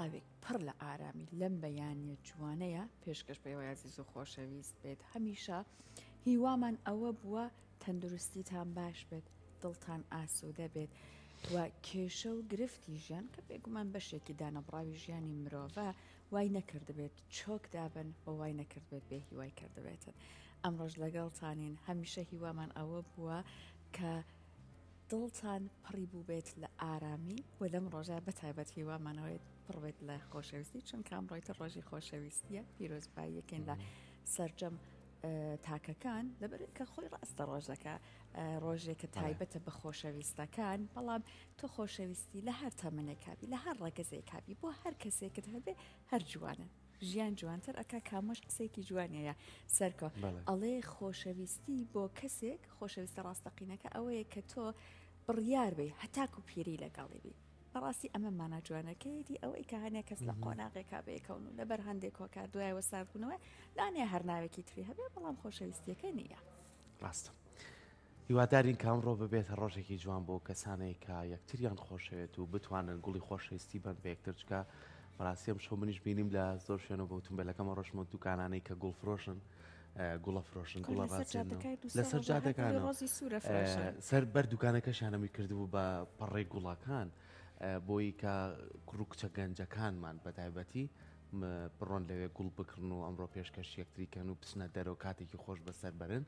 سڵاوێک پڕ لە ئارامی لەم بەیانیە جوانەیە پێشکەش بە ئێوەی ئازیز و خۆشەویست بێت. هەمیشە هیوامان ئەوە بووە تەندروستیتان باش بێت، دڵتان ئاسوودە بێت و کێشە و گرفتی ژیان کە بێگومان بەشێکی دانەبڕاوی ژیانی مرۆڤە وای نەکردبێت چۆک دابن و وای نەکردبێت بێ هیوای کردبێتن. ئەمڕۆش لەگەڵتانین، هەمیشە هیوامان ئەوە بووە کە دڵتان پڕی بووبێت لە ئارامی و لەم ڕۆژە بە تایبەت هیوامان ئەوەیە پڕ بێت لە خۆشەویستی چونکە ئەمڕۆی تر ڕۆژی خۆشەویستیە پیرۆزباییەکەین لە سەرجەم تاکەکان لەبەر کە خۆی ڕاستە ڕۆژەکە ڕۆژێکە تایبەتە بە خۆشەویستەکان بەڵام تۆ خۆشەویستی لە هەر تەمەنێکابی لە هەر ڕەگەزێکابی بۆ هەر کەسێکت هەبێ هەر جوانە ژیان جوانتر ئەکا کامۆش قسەیەکی جوانی هەیە سەرکۆ ئەڵێ خۆشەویستی بۆ کەسێک خۆشەویستە ڕاستەقینەکە ئەوەیە کە تۆ بڕیار بی هەتاکو پیری لەگەڵی بی بەڕاستی ئەمە مانا جوانەکەیەتی ئەوەی کە هەنێ کەس لە قۆناغێکا بەیەکەون و لەبەر هەندێک هۆکار دوایەوە ساردبوونەوە لانەیە هەر ناوێکی تری هەبێ بەڵام خۆشەویستیەکە نییە. ڕاستە. هیوادارین کە ئەمڕۆ ببێتە ڕۆژێکی جوان بۆ کەسانێک کە یەکتریان خۆشەوێت و بتوانن گوڵی خۆشەویستی بەن بە یەکتر چکە بەڕاستی ئەم شەو منیش بینیم لە زۆر شوێن و بە ئوتومبێلەکەمە ڕۆشتمە دوکانانەی کە گوڵ فرۆشن گوڵە فرۆشن گوڵە لەسەر جادەکان سەر بەر دوکانەکەشیانەمی کردبوو بە پەڕەی گوڵەکان بۆی کە کوڕ و کچە گەنجەکانمان بە تایبەتی بڕۆن لەوێ گوڵ بکڕن و ئەمڕۆ پێشکەش یەکتری کەن و بچنە دەرەوە کاتێکی خۆش بەسەر بەرن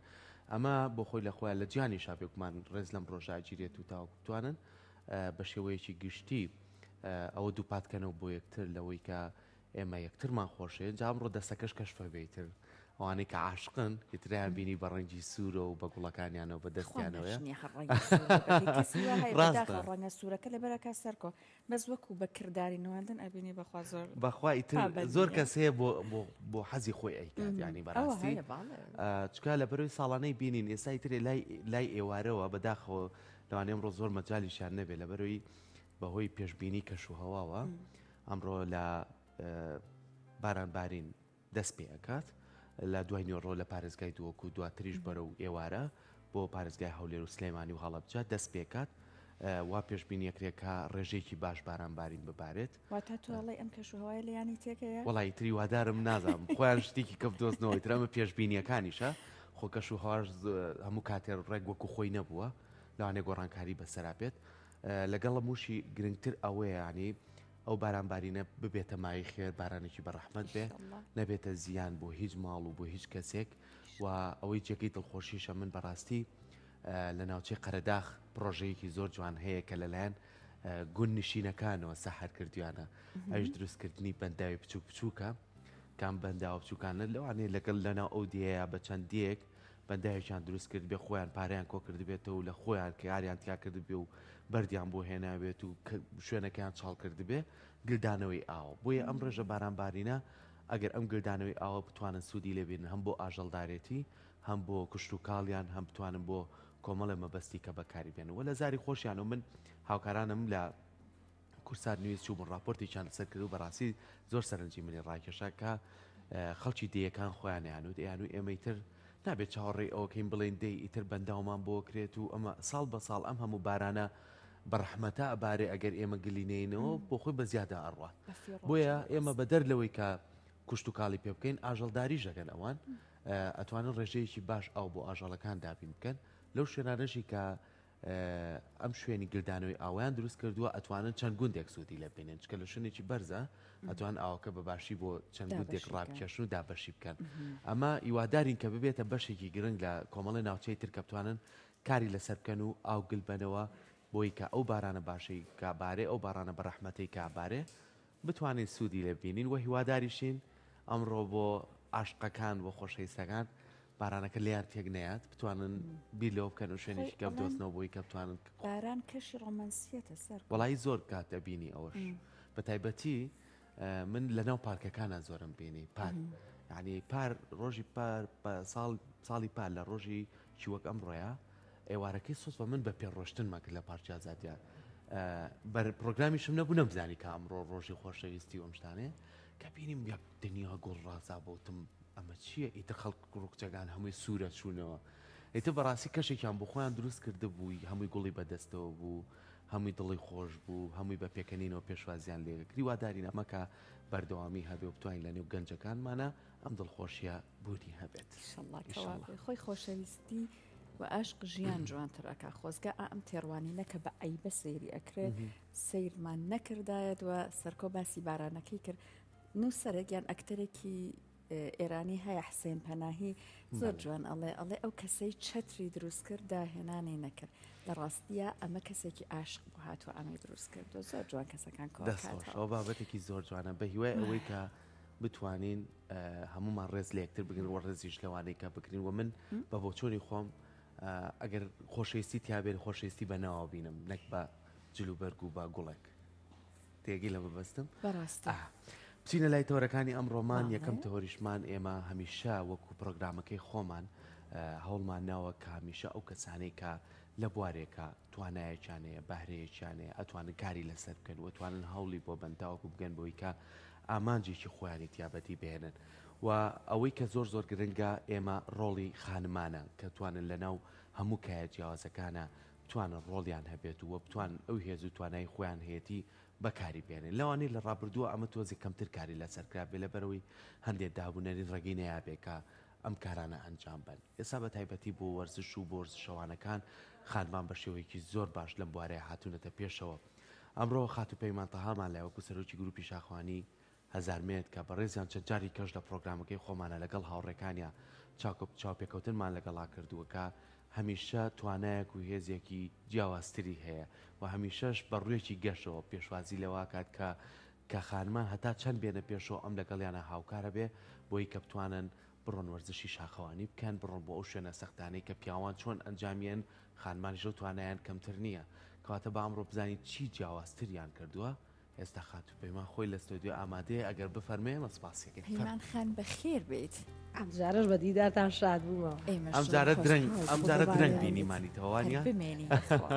ئەمە بۆ خۆی لە خۆیان لە جیهانیشا بێگومان ڕێز لەم ڕۆژە ئەگیرێت و تاوەکو بتوانن بە شێوەیەکی گشتی ئەوە دووپات کەنەوە بۆ یەکتر لەوەی کە ئێمە یەکترمان خۆشەوێت جا ئەمڕۆ دەستەکەش کەشفە بێ ئیتر ئەوانەی کە عاشقن ئیتریان بینی بە ڕەنگی سوورە و بە گوڵەکانیانەوە بە دەستیانەوەیە ڕاستە ڕەنگە سوورەکە لەبەرەکە سەرکۆ بەس وەکو بە کرداری نواندن ئەبینی بەخوا زۆر بەخوا ئیتر زۆر کەس هەیە بۆ بۆ بۆ حەزی خۆی ئەیکات یانی بەڕاستی چکا لە بەرەوەی ساڵانەی بینین ئێستا ئیتر لای لای ئێوارەوە بەداخەوە لەوانەیە ئەمڕۆ زۆر مەجالیشیان نەبێ لە بەرەوەی بەهۆی پێشبینی کەش و هەواوە ئەمڕۆ لە باران بارین دەست پێ ئەکات لە دوای نیوەڕۆ لە پارێزگای دهۆک و دواتریش بەرەو ئێوارە بۆ پارێزگای هەولێر و سلێمانی و هەڵەبجە دەست پێکات وا پێشبینی ئەکرێت کە ڕێژەیەکی باش باران بارین ببارێت. واتا تۆ ئەڵێی ئەم کەشوهەوایە لێیانی تێکەیە؟ وەڵا ئیتر هیوادارم نازانم خۆیان شتێکی کە بدۆزنەوە ئیتر ئەمە پێشبینیەکانیشە خۆ کەشوهەواش هەموو کاتێ ڕێک وەکو خۆی نەبووە لەوانەیە گۆڕانکاری بەسەرا بێت لەگەڵ هەمووشی گرنگتر ئەوەیە یانی ئەو بارانبارینە ببێتە مایەی خێر، بارانێکی بە ڕەحمەت بێ، نەبێتە زیان بۆ هیچ ماڵ و بۆ هیچ کەسێک و ئەوەی جێگەی دڵخۆشیشە من بەڕاستی لە ناوچەی قەرەداخ پڕۆژەیەکی زۆر جوان هەیە کە لەلایەن گوندنشینەکانەوە سەحەر کردویانە ئەویش دروستکردنی بەنداوی بچوک بچووکە کام بەنداوە بچووکانە لەوانەیە لەگەڵ لەناو ئەو دێیە بە چەند دێیەک بەنداوێکیان دروست کردبێ خۆیان پارەیان کۆ کردبێتەوە و لە خۆیان کاریان تیا کردبێ و بەردیان بۆ هێنابێت و شوێنەکەیان چاڵ کردبێ گلدانەوەی ئاوە بۆیە ئەم ڕێژە بارانبارینە ئەگەر ئەم گلدانەوەی ئاوە بتوانن سوودی لێ بینن هەم بۆ ئاژەڵدارێتی هەم بۆ کشتوکاڵیان هەم بتوانن بۆ کۆمەڵێ مەبەستی کە بەکاری بێنن وە لە زاری خۆشیان و من هاوکارانم لە کوردسات نیوز چووبوون ڕاپۆرتێکیان لەسەر کرد و بەڕاستی زۆر سەرنجی منی ڕاکێشا کە خەڵکی دێیەکان خۆیان ئەیانوت ئەیانو ئێمە ئیتر نابێت چاوەڕێی ئەوەکەین بڵێین دەی ئیتر بەنداومان بۆ کرێت و ئەمە ساڵ بە ساڵ ئەم هەموو بارانە بە ڕەحمەتە ئەبارێ ئەگەر ئێمە گلی نەینەوە بۆ خۆی بە زیادە ئەڕوات بۆیە ئێمە بەدەر لەوەی کە کوشت و کاڵی پێ بکەین ئاژەڵداریش ئەکەن ئەوان ئەتوانن ڕێژەیەکی باش ئاو بۆ ئاژەڵەکان دابین بکەن لەو شوێنانەشی کە ئەم شوێنی گلدانەوەی ئاوەیان دروست کردووە ئەتوانن چەند گوندێک سوودی لێ ببینن چکە لە شوێنێکی بەرزە ئەتوان ئاوەکە بە باشی بۆ چەند گوندێک ڕابکێشن و دابەشی بکەن ئەمە هیوادارین کە ببێتە بەشێکی گرنگ لە کۆمەڵی ناوچەی تر کە بتوانن کاری لەسەر بکەن و ئاو گل بەنەوە بۆی کە ئەو بارانە باشەی کە بارێ ئەو بارانە بە ڕەحمەتەی کە بارێ بتوانین سوودی لێ ببینین و هیواداریشین ئەمڕۆ بۆ عاشقەکان بۆ خۆشەویستەکان بارانەکە لێیان تێک نەیات بتوانن بیر لەوە بکەن و شوێنێکی کە بدۆزنەوە بۆی کە بتوانن باران کەشی ڕۆمانسیەتە سەر وەڵایی زۆر کات ئەبینی ئەوەش بە تایبەتی من لەناو پارکەکانە زۆرم بینی پار یعنی پار ڕۆژی پار ساڵ ساڵی پار لە ڕۆژی چی وەک ئەمڕۆیە ئێوارەکەی سوتفە من بە پێ ڕۆشتنمە کرد لە پارکی ئازادیا بەر پرۆگرامیشم نەبوو نەمزانی کە ئەمڕۆ ڕۆژی خۆشەویستی و ئەم شتانەیە کە بینیم یەک دنیا گوڵ ڕازا بۆتم ئەمە چییە ئیتر خەڵک کوڕ و کچەکان هەمووی سوورە چوونەوە ئیتر بەڕاستی کەشێکیان بۆ خۆیان دروست کردبووی هەمووی گوڵی بەدەستەوە بوو. هەمووی دڵی خۆش بوو، هەمووی بە پێکەنینەوە پێشوازیان لێکرد. هیوادارین ئەمە کە بەردەوامی هەبێ و بتوانین لە نێو گەنجەکانمانا ئەم دڵخۆشیە بوونی هەبێت. ئیشەڵڵا کەوا بێ. خۆی خۆشەویستی و ئاشق ژیان جوانتر ئەکا. خۆزگە ئا ئەم تێڕوانینە کە بە عەیبە سەیری ئەکرێ سەیرمان نەکردایەت و سەرکۆ باسی بارانەکەی کرد. نووسەرێک یان ئەکتەرێکی ئێرانی هەیە حسێن پەناهی زۆر جوان ئەڵێ ئەڵێ ئەو کەسەی چەتری دروست کرد داهێنانی نەکرد لە ڕاستیە ئەمە کەسێکی عاشق بوو هاتووە ئەمەی دروست کرد زۆر جوان کەسەکان کۆ بابەتێکی زۆر جوانە بە هیوای ئەوەی کە بتوانین هەمومان ڕێز لە یەکتر بگرن و ڕێزیش لەوانەی کە بگرین و من بە بۆچۆنی خۆم ئەگەر خۆشەویستی تیابێن خۆشەویستی بە ناوە بینم نەک بە جلوبەرگ و بە گوڵێک تێگەی لە مەبەستم؟ بەڕاستی. بچینە لای تەوەرەکانی ئەمڕۆمان، یەکەم تەوەریشمان ئێمە هەمیشە وەکو پرۆگرامەکەی خۆمان هەوڵمان ناوە کە هەمیشە ئەو کەسانەی کە لە بوارێکە توانایەکیان هەیە بەهرەیەکیان هەیە ئەتوانن کاری لەسەر بکەن و توانن هەوڵی بۆ بەن تاوەکو بگەن بەوەی کە ئامانجێکی خۆیانی تیابەتی بهێنن و ئەوەی کە زۆر زۆر گرنگە ئێمە ڕۆڵی خانمانە کە توانن لەناو هەموو کایە جیاوازەکانە بتوانن ڕۆڵیان هەبێت و بتوانن ئەو هێز و توانای خۆیان هەیەتی بەکاری بێنن. لەوانەیە لە ڕابردووە ئەمە تۆزێک کەمتر کاری لەسەر کرابێ لەبەرئەوەی هەندێ داب و نەریت ڕێگەی نەیابێ کە ئەم کارانە ئەنجام بەن. ئێستا بە تایبەتی بۆ وەرزش و بۆ وەرزشەوانەکان خانمان بە شێوەیەکی زۆر باش لەم بوارەیە هاتوونەتە پێشەوە. ئەمڕۆ خاتوو پەیمان تەهامان لای وەکوو سەرۆکی گرووپی شاخەوانی هەزارمێت کە بەڕێزیان چەند جاری کەش لە پڕۆگرامەکەی خۆمانە لەگەڵ هاوڕێکانیا چاوپێکەوتنمان لەگەڵا کردووە کە هەمیشە توانایەک و هێزێکی جیاوازتری هەیە و هەمیشەش بە ڕوویەکی گەشەوە پێشوازی لەوە کات کە کە خانمان هەتا چەند بێنە پێشەوە ئەم لەگەڵیانە هاوکارە بێ بۆی کە بتوانن بڕۆن وەرزشی شاخەوانی بکەن بڕۆن بۆ ئەو شوێنە سەختانەی کە پیاوان چۆن ئەنجامیان خانمانیش لەو توانایان کەمتر نییە کەواتە با ئەمڕۆ بزانین چی جیاوازتریان کردووە ئێستا خاتوو پەیمان خۆی لە ستۆدیۆ ئامادەیە ئەگەر بفەرمێ ئێمە سپاسی ئەکەین. پەیمان خان بەخێر بێیت. ئەم جارەش بە دیدارتان شاد بوومەوە. ئێمەش ئەم زۆر جارە درەنگ خۆشحاڵ ئەم جارە درەنگ قوربانیان بیت. بینیمانیتەوە هەر وانیە؟ بمێنی بەخوا.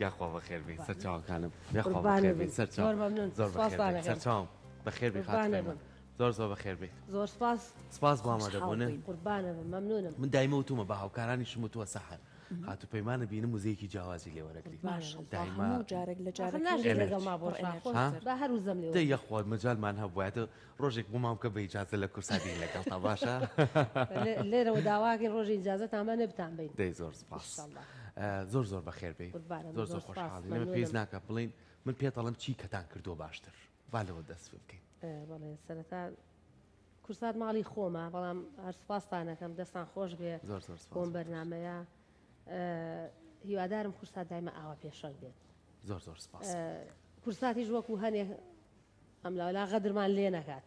یاخوا بەخێر بێی سەرچاوەکانم یاخوا قوربانت بەخێر بێی بم. سەرچاو زۆر مەمنون. زۆر بەخێر سپاستان بێی ئەکەم. سەرچاوم بەخێر بێی خاتوو قوربانت پەیمان بم. زۆر زۆر بەخێر بێیت. زۆر سپاس. سپاس بۆ خۆشحاڵ ئامادەبوونت. بووین. قوربانت بم مەمنونم. من دایمە وتومە بە هاوکارانیشم وتووە سەحەر خاتوو پەیمانە بینم وزەیەکی جیاوازی لێ وەرەگری. ماشاءاللە هەموو جارێک لە جارەکەی پڕ ئێنێرژیتر. با هەر وزەم لێ دەی وەرگری. یەخوا مەجالمان هەبوایە ڕۆژێک بۆمان بکە بە ئیجازە لە کورسا بین لەگەڵتا باشە؟ لێرەوە داواکەین ڕۆژێ ئیجازەتان بەنێ بتانبەین. دەی زۆر سپاس. ئیشەڵڵا. زۆر زۆر بەخێر بێی. قوربانت زۆر بم زۆر زۆر سپاس خۆشحاڵین. ئێمە پێویست مەمنونم. ناکا بڵێین من پێت ئەڵێم چی کەتان کردووە باشتر. با لەوە دەست پێ بکەین. بەڵێ سەرەتا کورسات ماڵی خۆمە بەڵام هەر سوپاستان ئەکەم دەستان خۆش بێ زۆر زۆر سوپاس بۆم بەرنمەیە هیوادارم کورسات دایمە ئاوا پێشەنگ بێت زۆر زۆر سپاس کورساتیش وەکو هەنێ ئەم لاولا غەدرمان لێ نەکات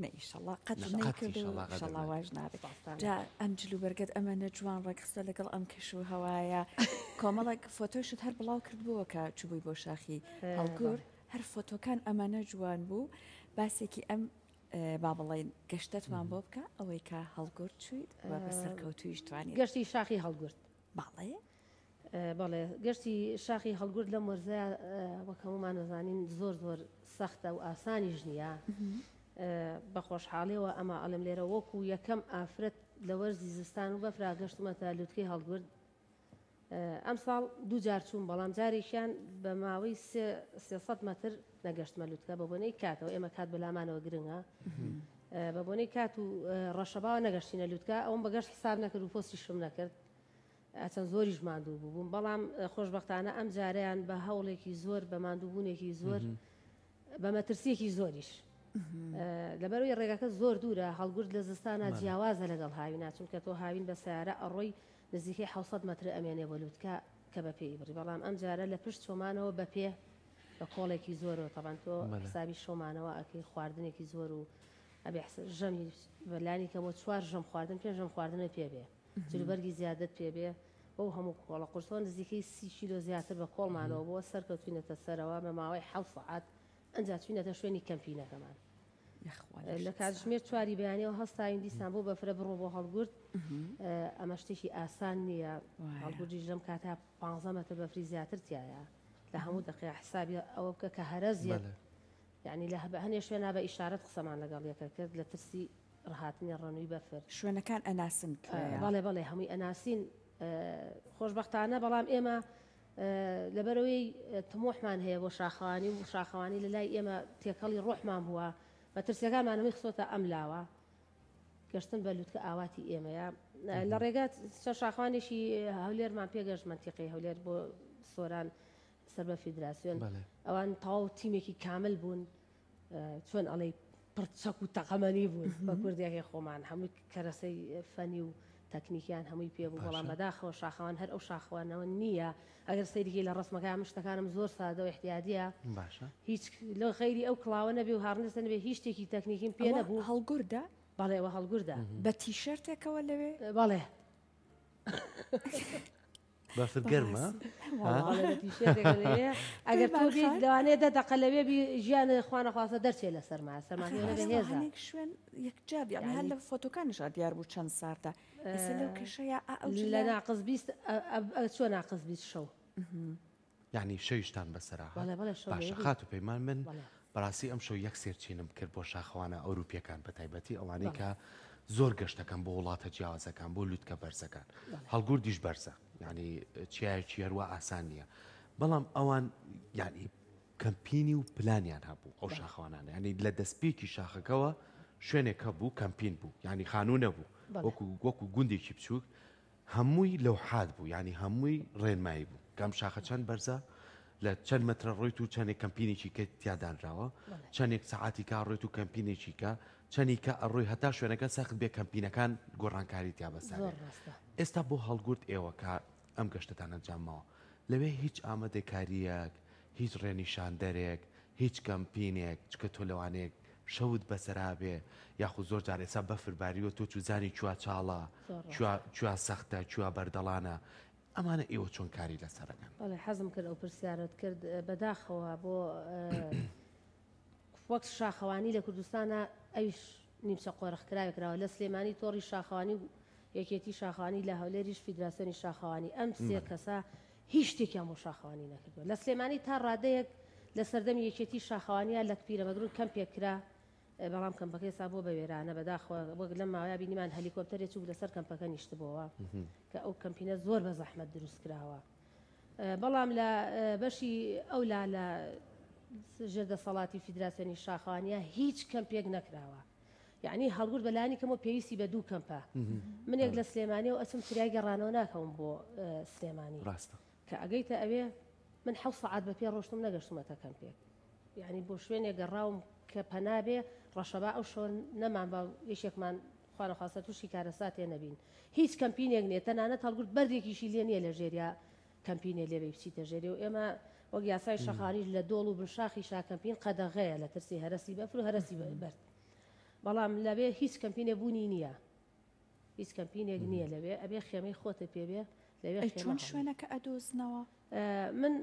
نە ئیشەڵا قەت نەیکرد و ئیشەڵا واش نابێت جا ئەم جلوبەرگەت ئەمەنە جوان ڕێکخستە لەگەڵ ئەم کەش و هەوایە کۆمەڵێک فۆتۆشت هەر بڵاو کردبووە کە چوبووی بۆ شاخی هەڵگورد هەر فۆتۆکان ئەمەنە جوان بوو باسێکی ئەم با بڵێین گەشتەتمان بۆ بکە ئەوەی کە هەڵگورد چوویت و بە سەرکەوتوویش توانیت. گەشتی شاخی هەڵگورد. بەڵێ. بەڵێ گەشتی شاخی هەڵگورد لەم وەرزە وەک هەموومان دەزانین زۆر زۆر سەختە و ئاسانیش نییە. بە خۆشحاڵیەوە ئەمە ئەڵێم لێرە وەکو یەکەم ئافرەت لە وەرزی زستان و بەفرا گەشتمەتە لوتکەی هەڵگورد. ئەمساڵ دوو جار چووم، بەڵام جارێکیان بە ماوەی 300 مەتر نەگەشتمە لوتکە بە بۆنەی کاتەوە، ئێمە کات بەلامانەوە گرنگە، بە بۆنەی کات و ڕەشەباوە نەگەشتینە لوتکە، ئەوم بە گەشت حساب نەکرد و پۆستیشم نەکرد، چەند زۆریش ماندوو بووم، بەڵام خۆشبەختانە ئەم جارەیان بە هەوڵێکی زۆر، بە ماندووبوونێکی زۆر، بە مەترسیەکی زۆریش، لەبەرەوەی ڕێگەکە زۆر دوورە، هەڵگورد لە زستانە جیاوازە لەگەڵ هاوینا، چونکە تۆ هاوین بە سیارە ئەڕۆی نزیکەی 700 مەتر ئەمێنێ بۆ لوتکە کە بە پێی بڕی، بەڵام ئەم جارە لە پشت چۆمانەوە بە پێ بە کۆڵێکی زۆرەوە، تەبان تۆ حسابی شۆمانەوە ئەکەی خواردنێکی زۆر و ئەبێ ژەمی بەلانی کەمەوە 4 ژەم خواردن 5 ژەم خواردنە پێ بێ، جلوبەرگی زیادت پێ بێ، بەو هەموو کۆڵە قورسەوە نزیکەی 30 کیلۆ زیاتر بە کۆڵمانەوە بووە، سەرکەوتوینەتە سەرەوە بە ماوەی 7 سەعات ئەنجا چوینەتە شوێنی کەمپینەکەمان. لە کاتژمێر 4ی بەیانیەوە هەستاین دیسان بۆ بەفرە بڕۆ بۆ هەڵگورد، ئەمە شتێکی ئاسان نییە، هەڵگوردیش لەم کاتە 15 مەتر بەفری زیاتر تایە، لە هەموو دقیقە حسابی ئەوە بکە کە هەرەزیەت، یعنی لە هەنێ شوێنا بە ئیشارەت قسەمان لەگەڵ یەکە کرد لە ترسی ڕهاتنی ڕەنووی بەفر. شوێنەکان ئەناسن کوێیە؟ بەڵێ بەڵێ هەمووی ئەناسین خۆشبەختانە، بەڵام ئێمە لەبەرئەوەی تموحمان هەیە بۆ شاخەوانی و شاخەوانی لە لای ئێمە تێکەڵی ڕۆحمان بووە، مەترسیەکانمان هەمووی خستۆتە ئەم لاوە. گەشتن بە لوتکە ئاواتی ئێمەیە. لە ڕێگا چەند شاخەوانێکی هەولێرمان پێگەشت، مەنتیقەی هەولێر بۆ سۆران سەر بە فیدراسیۆن، ئەوان تەواو تیمێکی کامل بوون. چۆن ئەڵێی پڕ چەک و تەقەمەنی بوون بە کوردیەکەی خۆمان هەمووی کەرەسەی فەنی و تەکنیکیان هەمووی پێ بوو بەڵام بەداخەوە شاخەوان هەر ئەو شاخەوانەوە نییە ئەگەر سەیرکی لە ڕسمەکە من شتەکانم زۆر سادە و احتیادیە باشە هیچ لە غەیری ئەو کڵاوە نەبێ و هاڕنسە نەبێ هیچ شتێکی تەکنیکیم پێ نەبوو هەڵگوردە بەڵێ ئەوە هەڵگوردە بە تیشێرتێکەوە لەوێ بەڵێ بەفر گەرمە؟ ئەگەر تۆ بیت لەوانەیە دە دەقە لەوێ بی ژیان خوانەخواستە دەرچێ لە سەرما سەرماکەی بەهێزە هەنێک شوێن یەکجار یعنی هەر لە فۆتۆکانیشا دیار بوو چەند ساردە ئێستا لەو کەشەیا ئا ئەو لە جلە ناقس 20 چوە ناقس 20 شەو. یانی شەویشتان بەسەرا هات؟ بەڵێ بەڵێ شەو باشە لەوێ بووین. خاتوو پەیمان من بەڵێ. بەڕاستی ئەمشەو یەک سێرچینم کرد بۆ شاخەوانە ئەوروپیەکان بەتایبەتی ئەوانەی بەڵێ. کە زۆر گەشتەکەن بۆ وڵاتە جیاوازەکان بۆ لوتکە بەرزەکان بەڵێ. هەڵگوردیش بەرزە یانی چیایەکی هەروا ئاسان نییە بەڵام ئەوان یانی کەمپینی و پلانیان هەبوو ئەو بەڵێ. شاخەوانانە یانی لە دەستپێکی شاخەکەوە شوێنێک هەبوو کەمپین بوو یانی خانوو نەبوو بەڵێ. وەکو وەکو گوندێکی بچووک هەمووی لەوحات بوو یانی هەمووی ڕێنمایی بوو کە ئەم شاخە چەند بەرزە لە چەند مەترە ڕۆیت و چەندێک کەمپینێکی کە تیا دانراوە چەندێک سەعاتی کا ڕۆیت و کەمپینێکی کە چەنی کە ئەڕۆی هەتا شوێنەکە سەخت بێ کەمپینەکان گۆڕانکاری تیا بەسەر ئێستا بۆ هەڵگورد ئێوە کە ئەم گەشتتان ئەنجامماوە لەوێ هیچ ئامادەکاریەک هیچ ڕێنیشاندەرێک هیچ کەمپینێک چکە تۆ لەوانەیە شەوت بەسەرا بێ یاخود زۆر جار ئێستا بەفر باریوە تۆ چوزانی کویا چاڵە کویا کویا سەختە کویا بەردەڵانە ئەمانە ئێوە چۆن کاری لەسەرەکەن؟ بەڵێ حەزم کرد ئەو پرسیارەت کرد بەداخەوە بۆ وەک شاخەوانی لە کوردستانە ئەویش نیمچە قۆرخ کراوێ کراوە لە سلێمانی تۆڕی شاخەوانی و یەکێتی شاخەوانی لە هەولێریش فیدراسیۆنی شاخەوانی ئەم سێ کەسە هیچ شتێکیان بۆ شاخەوانی نەکردووە لە سلێمانی تا ڕادەیەک لە سەردەمی یەکێتی شاخەوانیا لە پیرەمەگرون کەمپێک کرا بەڵام کەمپەکە ئێستا بووە بە وێرانە بەداخەوە وەک لەم ماوەیە بینیمان هەلیکۆپتەرێ چوو لەسەر کەمپەکە نیشتبۆوە کە ئەو کەمپینە زۆر بە زەحمەت دروست کراوە بەڵام لە بەشی ئەولا لە ژێر دەسەڵاتی فیدراسیۆنی شاخەوانیا هیچ کەمپێک نەکراوە یعنی هەڵگورد بەلانی کەمەوە پێویستی بە دوو کەمپە منێک لە سلێمانی و ئەچم فریای گەڕانەوە ناکەوم بۆ سلێمانی ڕاستە کە ئەگەیتە ئەوێ من حەو سەعات بە پێ ڕۆشتم نەگەشتومەتە کەمپێک یعنی بۆ شوێنێک گەڕاوم کە پەنا بێ ڕەشەبا ئەو شەوە نەمان با یەکێکمان خوانەخواستە تووشی کارەساتێ نەبین هیچ کەمپینێک نییە تەنانەت هەڵگورد بەردێکیشی لێ نییە لە ژێریا کەمپینێ لێ بێ بچیتە ژێری و ئێمە وەک یاسای شەخانیش لە دۆڵ و بن شاخی شا کەمپین قەدەغەیە لە ترسی هەرەسی بەفر و هەرەسی بەرد بەڵام لەوێ هیچ کەمپینێ بوونی نییە هیچ کەمپینێک نییە لەوێ ئەبێ خێمەی خۆتە پێ بێ لەوێ ئەی خێمە چۆن هەڵدەی. شوێنەکە ئەدۆزنەوە؟ من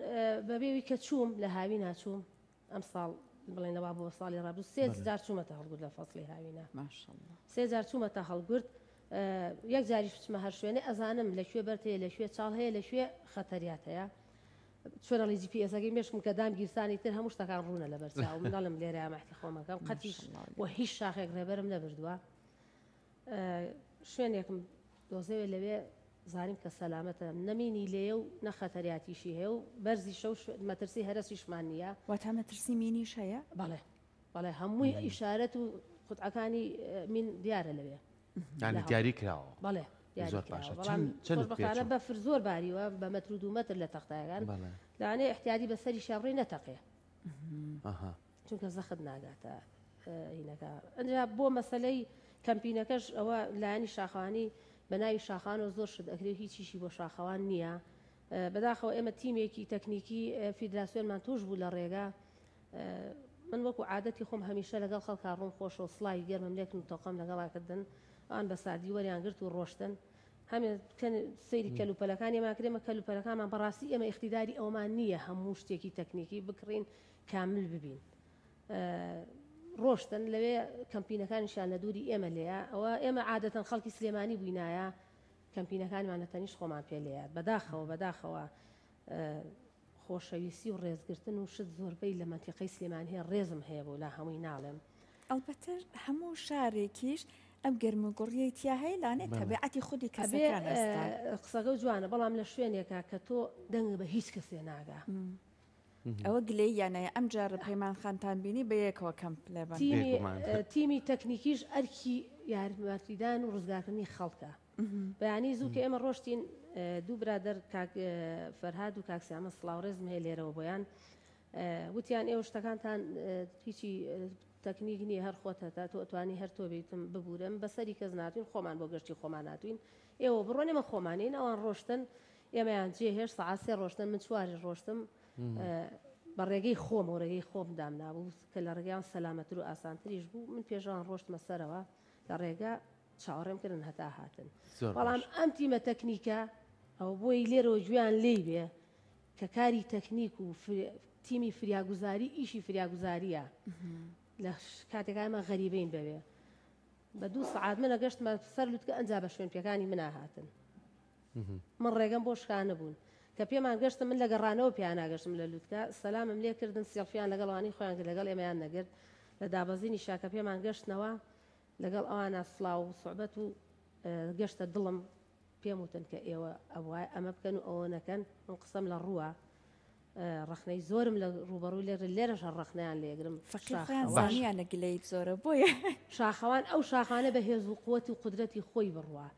بەبێ وی کە چووم لە هاوینا چووم ئەمساڵ بڵێنەوە بۆ ساڵی ڕابردوو سێ جار چوومەتە هەڵگورد لە فەسڵی هاوینا ماشاءاللە. سێ جار چوومەتە هەڵگورد یەک جاریش بچمە هەر شوێنێ ئەزانم لە کوێ بەرد هەیە لە کوێ چاڵ هەیە لە کوێ خەتەریات هەیە چۆن ئەڵێی جی پی ئێسەکەی مێشکم کە دام گیرسانی تر هەموو شتەکان ڕوونە لەبەر چاوم من ئەڵێم لێرەیا مەحتی خۆمەکەم قەتیش ماشاءاللە. وە هیچ شاخێک ڕێبەرم نەبردووە شوێنێکم دۆزەوێ لەوێ زانیم کە سەلامەتە نە مینی لێیە و نە خەتەریاتیشی هەیە و بەرزیشە و مەترسی هەرەسیشمان نییە. واتا مەترسی مینیش هەیە؟ بەڵێ بەڵێ هەمووی ئیشارەت و قوتعەکانی مین دیارە لەوێ. یانی دیاری کراوە؟ بەڵێ دیاری زۆر کراوە باشە. بەڵام چەند خۆشبەختانە پێچوو؟ بەفر زۆر باریوە بە مەتر و دوو مەتر لە تەختایەکان بەڵێ. لەوانەیە ئیحتیادی بەسەریشیا بڕۆی نەتەقێ. ئەها. چونکە زەخت ناگاتە هینەکە ئەجا بۆ مەسلەی کەمپینەکەش ئەوە لایەنی شاخەوانی بە ناوی شاخانەوە زۆر شت ئەکرێ هیچیشی بۆ شاخەوان نییە بەداخەوە ئێمە تیمێکی تەکنیکی فیدراسیۆنمان توش بوو لە ڕێگا من وەکو عادەتی خۆم هەمیشە لەگەڵ خەڵکا ڕووم خۆشە و سڵاوی گەرمم لێکن و تەوقەم لەگەڵا کردن ئەوان بە ساردی وەریان گرت و ڕۆشتن هەمێ سەیری کەلوپەلەکانی ئێمە کرێمە کەلوپەلەکانمان بەڕاستی ئێمە ئیقتیداری ئەومان نییە هەموو شتێکی تەکنیکی بکڕین کامل ببین ڕۆشتن لەوێ کەمپینەکانیشیان لە دووری ئێمە لێیە ئەوە ئێمە عادەتەن خەڵکی سلێمانی بووینایە کەمپینەکانمان لە تەنیشت خۆمان پێ لێیات بەداخەوە بەداخەوە خۆشەویستی و ڕێزگرتن و شت زۆربەی لە مەنتیقەی سلێمانی هەیە ڕێزم هەیە بۆ لا هەمووی ناڵێم. ئەڵبەتە هەموو شارێکیش. ئەم گەرم و گوڕیەی تیا هەیە لانێ تەبیعەتی خودی ئەبێ کەسەکان ئێستا. قسەکەو جوانە بەڵام لە شوێنێکا کە تۆ دەنگ بە هیچ کەسێ ناگا. ئەوە گلەییانەیە ئەم جارە پەیمان خانتان بینی بە یەکەوە کەمپ لێبەن. تیمی بێگومان. تیمی تەکنیکیش ئەرکی یارمەتیدان و ڕزگارکردنی خەڵکە. بەیانی زوو کە ئێمە ڕۆشتین دوو برادەر کاک فەرهاد و کاک سیامە سڵاو ڕێزم هەیە لێرەوە بۆیان وتیان ئێوە شتەکانتان هیچی تەکنیک نییە هەر خۆتە تا تۆ ئەتوانی هەر تۆ بیتم ببورم بەسەری کەس ناتوین خۆمان بۆ گەشتی خۆمان هاتوین ئێوە بڕۆن ئێمە خۆمانین ئەوان ڕۆشتن ئێمەیان جێهێشت سەعات سێ ڕۆشتن من چواری ڕۆشتم بە ڕێگەی خۆم و ڕێگەی خۆم دامنابوو کە لە ڕێگەیان سەلامەتر و ئاسانتریش بوو من پێشوان ڕۆشتمە سەرەوە لە ڕێگا چاوەڕێم کردن هەتا هاتن بەڵام ئەم تیمە تەکنیکە ئەو بۆی لێرەوە گوێیان لێی بێ کە کاری تەکنیک و تیمی فریاگوزاری ئیشی فریاگوزاریە لە کاتێکا ئێمە غەریبین بەوێ بە دوو سەعات من ئەگەشتمە سەر لوتکە ئەنجا بە شوێن پێکانی منا هاتن من ڕێگەم بۆ شکانەبوون کە پێمان گەشتم من لە گەڕانەوە پێیان ناگەشتم لە لوتکە سەلامم لێ کردن سێڵفیان لەگەڵ ئەوانەی خۆیان کرد لەگەڵ ئێمەیان نەگرت لە دابەزینی شاکە پێمان گەشتنەوە لەگەڵ ئەوانە سڵاو و سوعبەت و گەشتە دڵم پێم وتن کە ئێوە ئەبوایە ئەمە بکەن و ئەوە نەکەن، من قسەم لە ڕووە، ڕەخنەی زۆرم لە ڕووبەڕوو لێ لێرەش هەر ڕەخنەیان لێگرم. فەقیر خۆیان شاخەوان. زانیانە گلەیت زۆرە بۆیە. شاخەوان ئەو شاخانە بە هێز و قوەت و قودرەتی خۆی بڕوا.